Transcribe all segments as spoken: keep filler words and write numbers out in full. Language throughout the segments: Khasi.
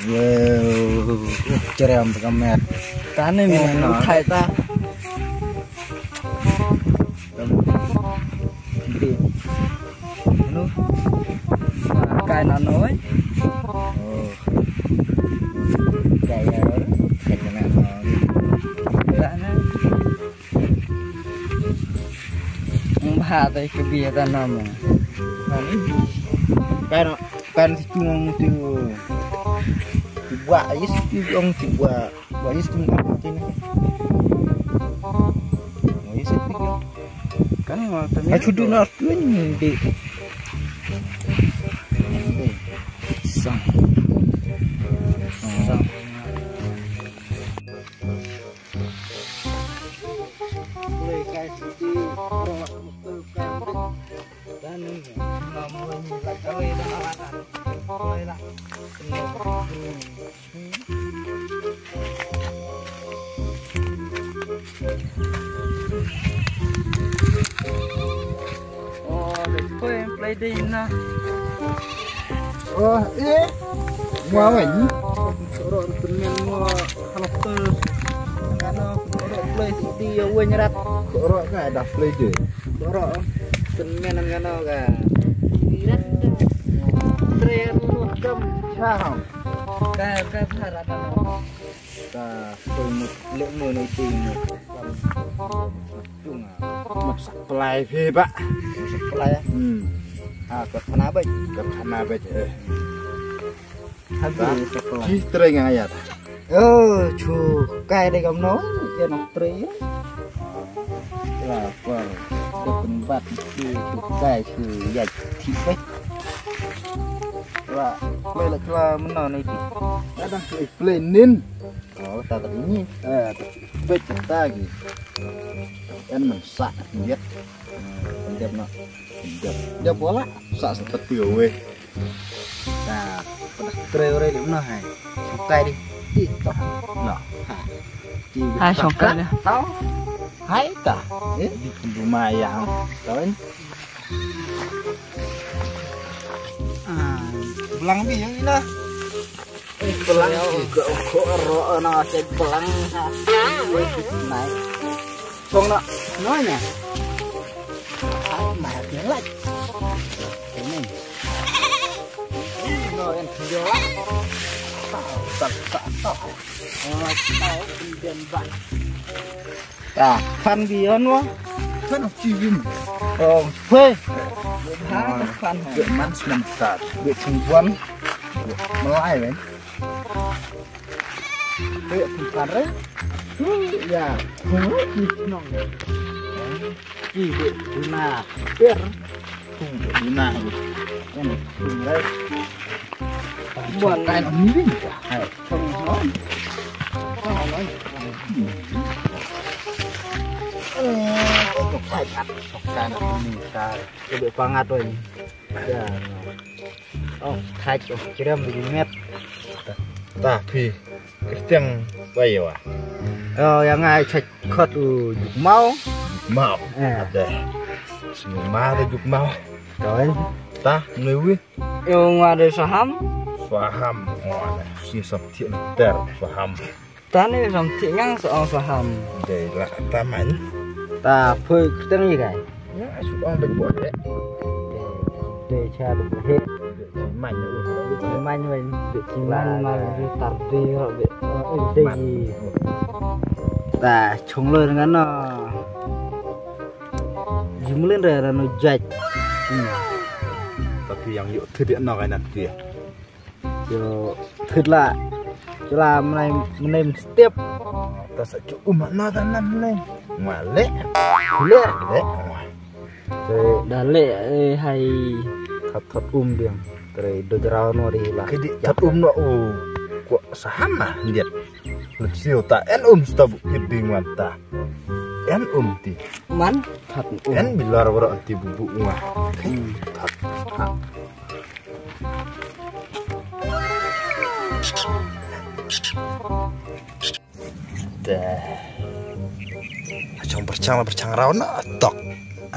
Wow, cerem ka met. Tane mo no khai ta. Anu, kai na noi. Oh. Kai ya, kai na noi. Kai na. Mbha tai ke bia ta na mo. Kan, kan si tung tu. Buat is tu ong tu buat. Buat is tu ong tu ni. Buat is tu. Kan mo ta. Ai chudu na tu ni de. Sang. Sang. Oh, de ko play de na. Oh, eh. Wa wen. Ro temen mo halak tu. Ngano ro play di ya wen rat. Ro ka da play de. Ro temen ngano ka. Rat. Tren mo kam. Chao. Ka ka bharat. Ta poi mut lek mo na iti mo. Tung ah. Mut supply phi ba. Supply ah. Hmm. Ha, ka khana ba. Ka khana ba. Eh. Habis supply. Ki trai nga ya. Oh, chu kai de kam no. Ya no trai. La par. Ka pun bat ki chu kai chu ya thi ba. La, play la kla mena ni ti. Ada play play nin. Oh, ta ta ni. Eh, bet ta gi. En man sa, bet. Dep na. Dep. Dep bola. Sa seperti we. Ta, pada trai ore ni mena hai. Sukai di. Ti ta. Na. Ha. Ti. Ha, sukai dia. Tau. Hai ta. Eh, di rumah yang. Tahu ni? Ah, belang bi yang ina. Eh, belang juga kok ro na cek belang. Naik. Song na, no nya. Ah, mai dia lai. Ini. Ini no yang dia. Tak, tak, tak, tak. Oh, tak, kemudian bang. Ta, phan bi on wa. Phan of chi win. Oh, hwe. Ha, phan ha. Ge man snem ta. Ge chung wan. Malai wen. Ge phan re. Ya. Nong. Ki ge na. Per. Ina. Ina. Buat kain oniring ka. Hai. Sokan ini ka. Lebih pangat oi. Ya. Oh, thaj, oh, kiram di met. Ta phi. Kyrteng ba ïa wa. Oh, ïa nga Chait Khot u Jukmau. Jukmau. Eh. Ade. Sngewma de Jukmau. Kawai. Ta ngi wi. Ïa nga de Saham. Saham. Oh, ade. Si sam thiek ter Saham. Ta ne sam thiek ngang sa ong Saham. De la ta man. Ta phi kyrteng ïa kai. Ya, shu ong bad bor, eh. Dei cha tu he. Chi man, uh. Chi man wen. Chi man mal ri tar dei ro be. Eh, dei. Man. Ta chong lo dengan no. Jumlen re rano jaj. Hmm. Tapi yang yuk tu dia no kanan tu ya. Yo, thut la. Chula menai, menai mstep. Ta sa chu um na ta nan menai. Ma le. Le. Le. Te da le, eh, hai. Thot thot um biang. Tre do jrau no ri la. Kedi thot um no u. Ko Saham na ndiat. Lep siu ta en um sta bu kit ding wan ta. En um ti. Man thot um. En bilar wara ti bu bu wa. Hmm. Thot thot. Te. Chong berchang la berchang rau na tok.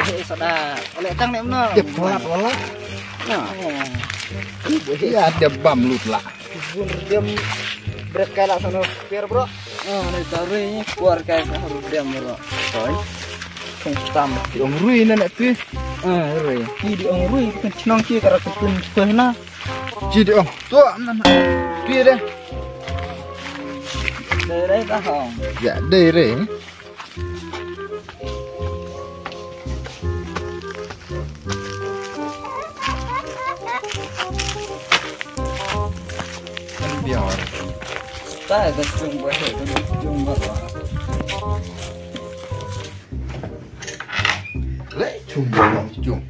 Deh, sada. Oleh tang ne mno. Dep plat wala. Na. Ia dep bam lut la. Bun dem bret kai la sono per bro. Ah, ne tari ni kuar kai sa haru dem bro. Koi. Kong tam. Di ong rui na na pi. Ah, rui. Ki di ong rui kan chnong ki kara kutun peh na. Ki di ong. Tu na na. Pi deh. Dei dei ta hong. Ia dei dei. Kan biar. Ta ka chung ba he ka chung ba. Le chung ba long chung.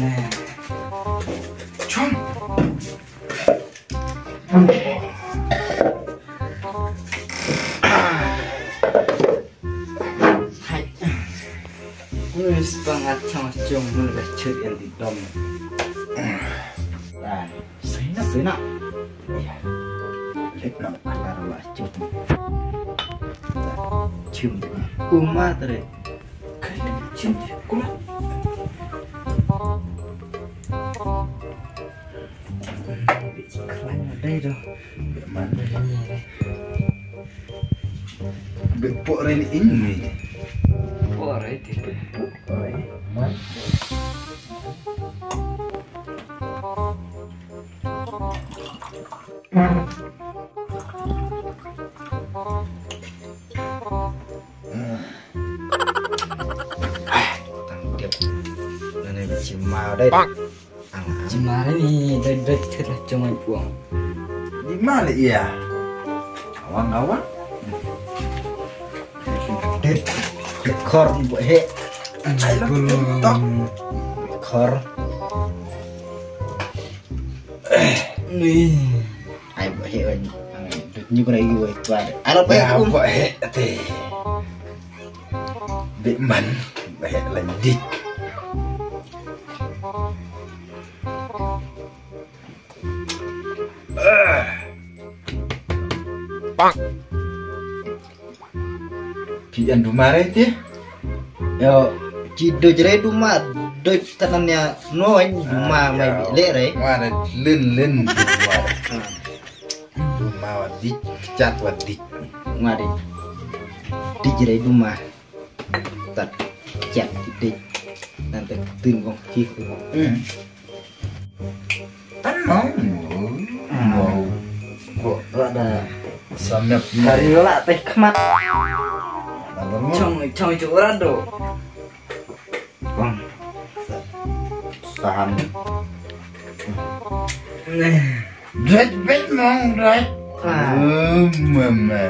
Nè. Chong. Hai. Ngi spang at chong chong mun ba chut yang di dom. Lai. Sina sina. Iya. Chut na alar ba chut. Chum. Uma tre. Kali chim kuma. Klan dai do. Man. Be po ren in ni. Po ren ti po ren. Man. Tang tiap. Nane bichi mau dai. Jemari ni dai dai ter cuma buang. Di mana ia? Awang awang. Dai dai kor buat he. Ai lo tok. Kor. Ni. Ai buat he wan. Ni kena iu ai kuat. Alah buat he kum. Buat he ati. Bit man. Buat he lanjut. Pak. Pian duma re ti. Yo, ci do jere duma do tanan ya no en duma mai le re. Wa re lin lin duma. Duma wa dik chat wa dik. Ma dik. Dik jere duma. Tat chat dik. Nan te tin kong ki. Tan mau. Mau. Kok rada samyap kari la teh khmat. Chong chong chu rado. Bang. Sahan. Neh. Dret bet mong dret. Mama.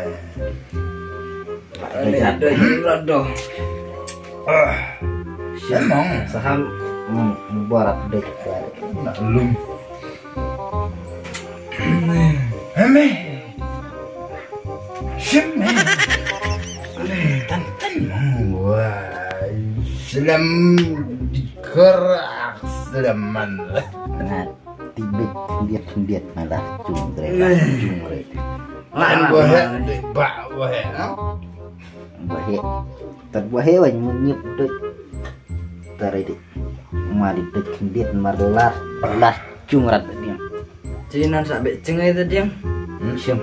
Ada ada rado. Saham. Barat dek. Nak lum. Eme. Seme. Tan tan mong wai. Selam dikar selaman. Ngat. Bit khyndiat khyndiat na la cung dre la cung dre. Lan ba he, ba ba he, ha? Ba he. Tat ba he wan mun nyip dut. Tare di. Ma di dut khyndiat mar lar lar cung rat diam. Ci nan sa be cengai ta diam. Hmm. Sim.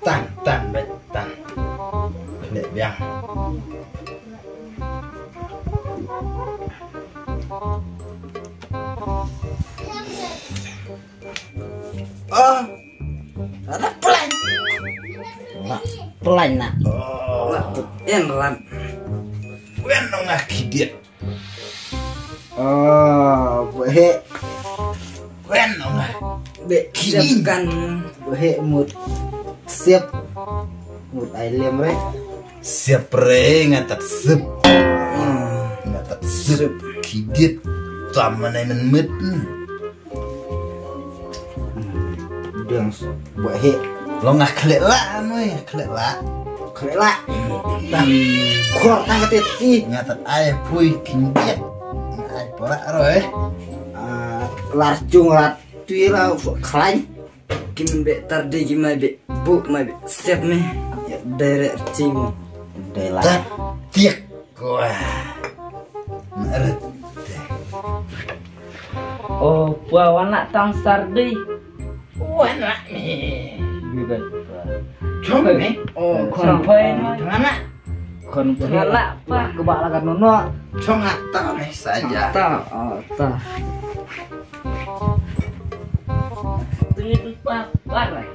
Tan tan be tan. Khlek biang. Oh. Ada plan. Nak plan nak. Oh. Nak en ran. Wen dong ah kidiat. Oh, buhe. Wen dong ah. Be siapkan. Buhe mut siap. Mut ai lem re. Siap re ngatat sip. Ngatat sip. Kidit. Tam mana nan mit. Dang buat he. Lo ngah khlek la noi khlek la. Khlek la. Dah. Khor tang kete ti. Ngatat ai pui kidit. Ai pora ro eh. Ah, lar cung lat tui la khlain. Kim be tar de kim mai be bu mai be sep me. Direct chim. Dela. Tiek. Wah. Narat. Oh, pua wana tang sardi. Wana ni. Bibat. Chong ni. Oh, kon pai na. Mana? Kon pai. Mana pa? Kebak lakan nono. Chong ata ni saja. Ata, oh, ata. Tunggu tu pa, pa lah.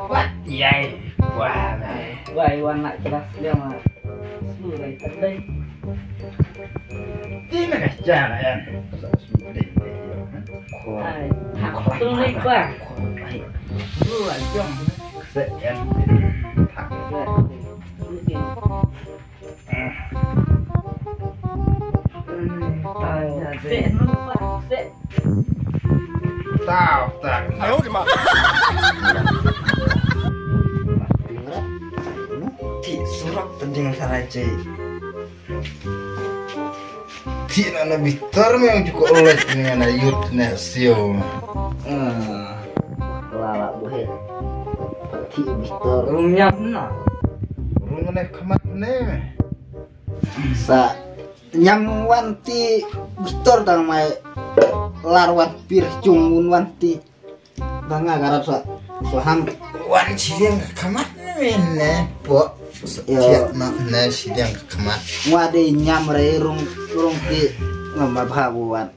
Wat yai, wah, wai wan nak jelas dia mah. Surai tadai. Ti nak cara ya. Ai, tak tung ni ba. Lu ajong. Kse yan. Tak. Tao, tao. Ayo, di ma. Ti surok tending sarai cei. Ti na na bitar me ju ko olet ni na yut ne sio. Lala buhe. Ti bitar. Rum nyam na. Rum ne khamat ne. Sa nyam wan ti bitor dang mai lar wan pir cung un wan ti dang nga garap sa sa ham wan chiriang khamat ne ne po. Tiak na ne chiriang khamat. Wa de nyam re rung rung ti ngam ba bha bu wan.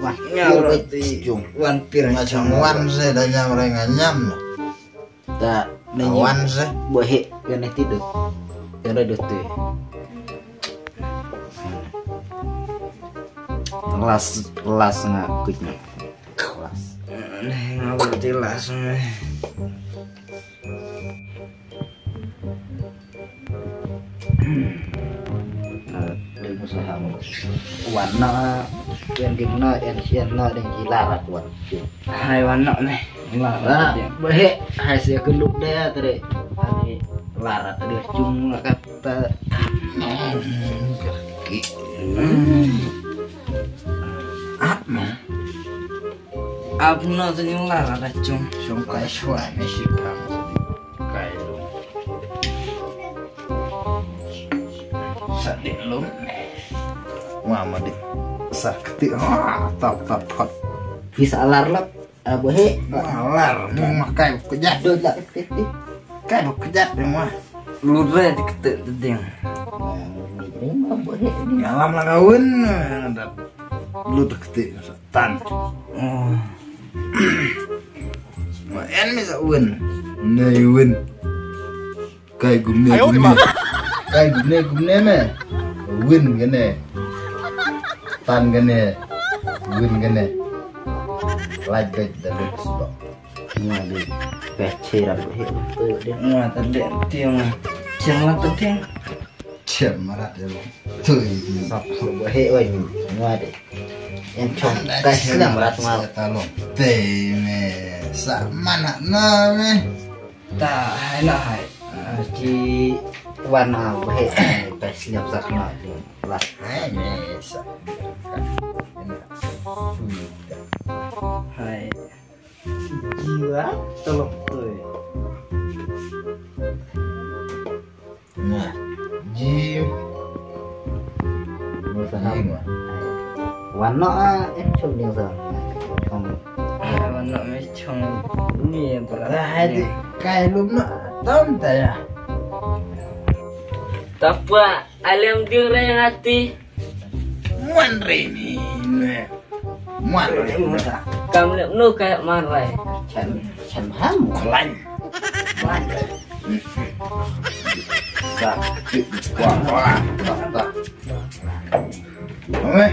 Wa nyam pir re ti cung wan pir ma cung wan se da nyam re nga nyam. Ta ne wan se. Bo he kene ti dut. Kene dut ti. Las las nga kuit na. Las. Ne nga berarti las ne. Dei musa ham. Wan na en ding na en sian na ding ila rat wan. Hai wan na ne. Ila rat. Ba he hai sia keluk de tadi. Ani ila rat tadi cung la kata. Ki. Ap ma. Ap no tadi ila rat cung. Cung kai shwa ne shi pang. Kai lum. Sa dik lum. Wa ma dik. Sa keti. Ha, tap tap hot. Ki sa lar lap. Abu he. Wa lar mu ma kai kejat. Dot la keti. Kai kejat de ma. Lu re dik te ding. Ni ma abu he. Ngalam la kawin. Lu dik te. Tan. Oh. Ma en mi sa win. Nei win. Kai gumne gumne. Kai gumne gumne me. Win gane. Tan gane. Win gane. Laj bej da luk sbak. Nga di. Peh chira he. Nga ta de tiang. Tiang la ta tiang. Chem marat ya lo. Tu ini. Sap sap he oi ni. Ngwa de. Yang chom kai slam rat ma. Talo. Te me. Sa mana na me. Ta hai na hai. Ci Wan ha bahe, best liam sak na. Las. Hai me sa. Hai. Jiwa tolok tu. Nah, Jim. Masa Jim. Wan no, ah, eh, chong ding sa. Chong. Ah, wan no me chong ni yang pernah. Lah, hai di kai lum no tam ta ya. Tapa alam ding rai hati. Muan rai ni. Muan rai ni. Kam lep no kayak man rai. Chan, chan ham. Klan. Muan rai. Sa, wah, wah, wah, wah. Ame.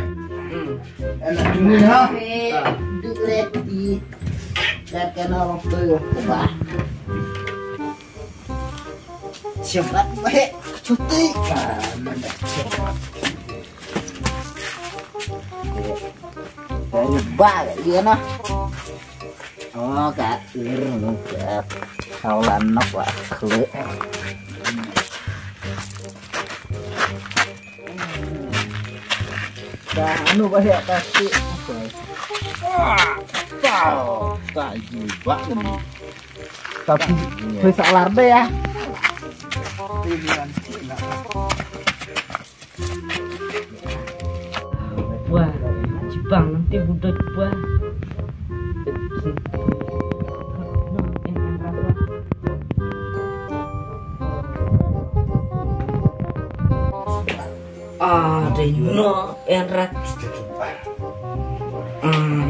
Hmm. Enak dulu ha. Duduk lagi. Kat kena orang tu. Wah. Siap, Rat. Baik, cuti. Ah, mana siap. Baru balik dia nah. Oh, kat ir nu kat. Kau lanok wah klik. Dah anu bah ya pasti. Wah, tau. Tak jubak ni. Tapi pisa lar deh ya. Wah, jibang nanti budut wah. Ah, dai no, en rat. Ah,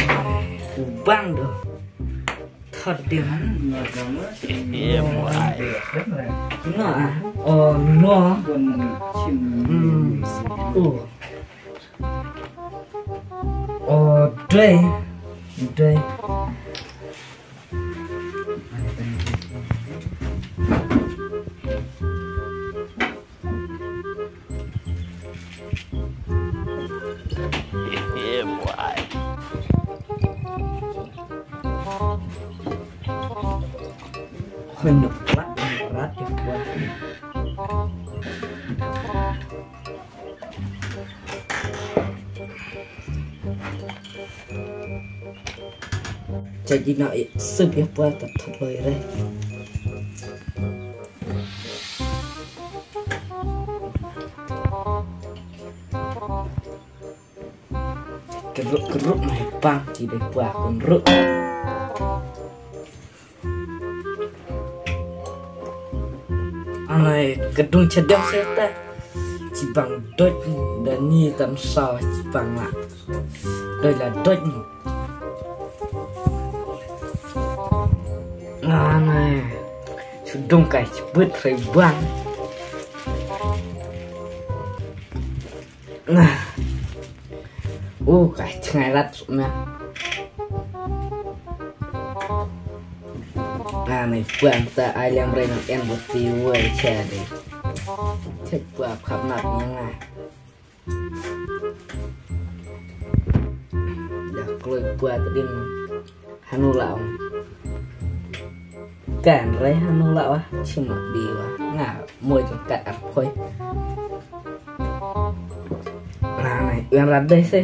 kubang doh. Thot ding. Iya, mulai. No, ah. Oh, no. Hmm. Oh. Oh, dai. Dai. Yeah, boy. Khoi nuklat, nuklat, nuklat. Jadi nak sub ya apa tak terloi re. Keruk keruk mai pang tidak puas keruk. Anai kedung chedem seta. Chibang doj dan ni tam sa chibang la. Doj la doj ni. Anai. Sudung kai chibut rebang. Nah. Uh, ka chngai rat suk na. Nah, ni bang ta ai lem ren en boti wei cha ni. Chek bua khap nap nyang na. Da kloi bua ta ding. Hanu la ong. Kan re hanu la wah chim di wah. Nga mo jong kat ar khoi. Na nai uan rat dei se.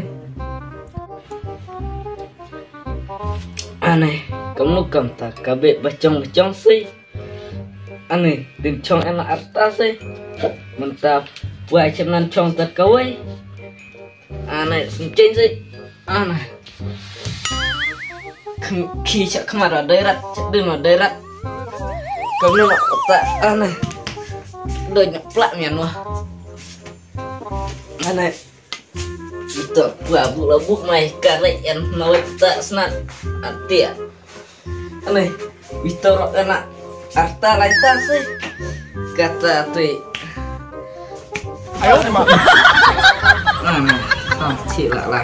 Anai kam nu kam ta ka be ba chong ba chong se. Anai din chong en la arta se. Mynta bua chim nan chong ta ka wei. Anai sngewthuh sih. Anai. Khi chak khmat wa dai rat, chak dun wa dai rat. Kam ne ta anai. Doi nyak plak mian wa. Anai. Ito pua bu la bu mai kare en nawai ta snat. Atia. Anai, Victor ana arta laita sih. Kata tui. Ayo ma. Anai, sam chi la la.